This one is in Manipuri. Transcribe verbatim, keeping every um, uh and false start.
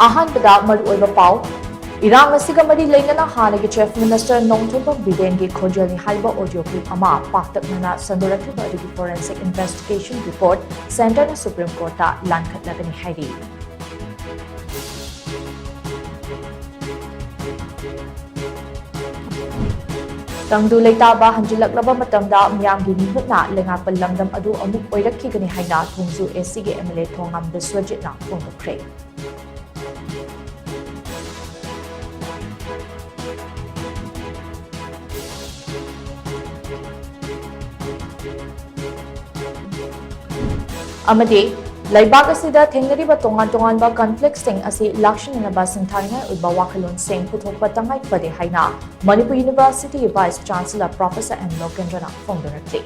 ꯑꯍꯥꯟꯕꯗ ꯃꯔꯨꯑꯣꯏꯕ ꯄꯥꯎ꯫ ꯏꯔꯥꯡ ꯑꯁꯤꯒ ꯃꯔꯤ ꯂꯩꯅꯅ ꯍꯥꯟꯅꯒꯤ Chief Minister ꯅꯣꯡꯊꯣꯝꯕꯝ ꯕꯤꯔꯦꯟꯒꯤ ꯈꯣꯟꯖꯦꯜꯅꯤ ꯍꯥꯏꯕ audio clip ꯑꯃ ꯄꯥꯛꯇꯛꯅꯅ ꯁꯟꯗꯣꯔꯛꯈꯤꯕ ꯑꯗꯨꯒꯤ forensic investigation report Centreꯅ Supreme Courtꯇ ꯂꯥꯟꯈꯠꯂꯒꯅꯤ ꯍꯥꯏꯔꯤ꯫ ꯇꯪꯗꯨ ꯂꯩꯇꯥꯕ ꯍꯟꯖꯤꯜꯂꯛꯂꯕ ꯃꯇꯝꯗ ꯃꯤꯌꯥꯝꯒꯤ ꯃꯤꯍꯨꯠꯅ ꯂꯩꯉꯥꯛꯄ ꯂꯝꯗꯝ ꯑꯗꯨ ꯑꯃꯨꯛ ꯑꯣꯏꯔꯛꯈꯤꯒꯅꯤ ꯍꯥꯏꯅ ꯊꯣꯡꯖꯨ SCꯒꯤ MLA ꯊꯣꯉꯥꯝ ꯕꯤꯁ꯭ꯋꯖꯤꯠꯅ ꯐꯣꯡꯗꯣꯛꯈ꯭ꯔꯦ꯫ ꯑꯃꯗꯤ ꯂꯩꯕꯥꯛ ꯑꯁꯤꯗ ꯊꯦꯡꯅꯔꯤꯕ ꯇꯣꯉꯥꯟ ꯇꯣꯉꯥꯟꯕ conflictꯁꯤꯡ ꯑꯁꯤ ꯂꯥꯛꯁꯤꯟꯅꯅꯕ ꯁꯤꯡꯊꯥꯅꯤꯡꯉꯥꯏ ꯑꯣꯏꯕ ꯋꯥꯈꯜꯂꯣꯟꯁꯤꯡ ꯄꯨꯊꯣꯛꯄ ꯇꯉꯥꯏ ꯐꯗꯦ ꯍꯥꯏꯅ ꯃꯅꯤꯄꯨꯔ Universityꯒꯤ Vice Chancellor Professor ꯑꯦꯝ ꯂꯣꯀꯦꯟꯗ꯭ꯔꯅ ꯐꯣꯡꯗꯣꯔꯛꯂꯤ꯫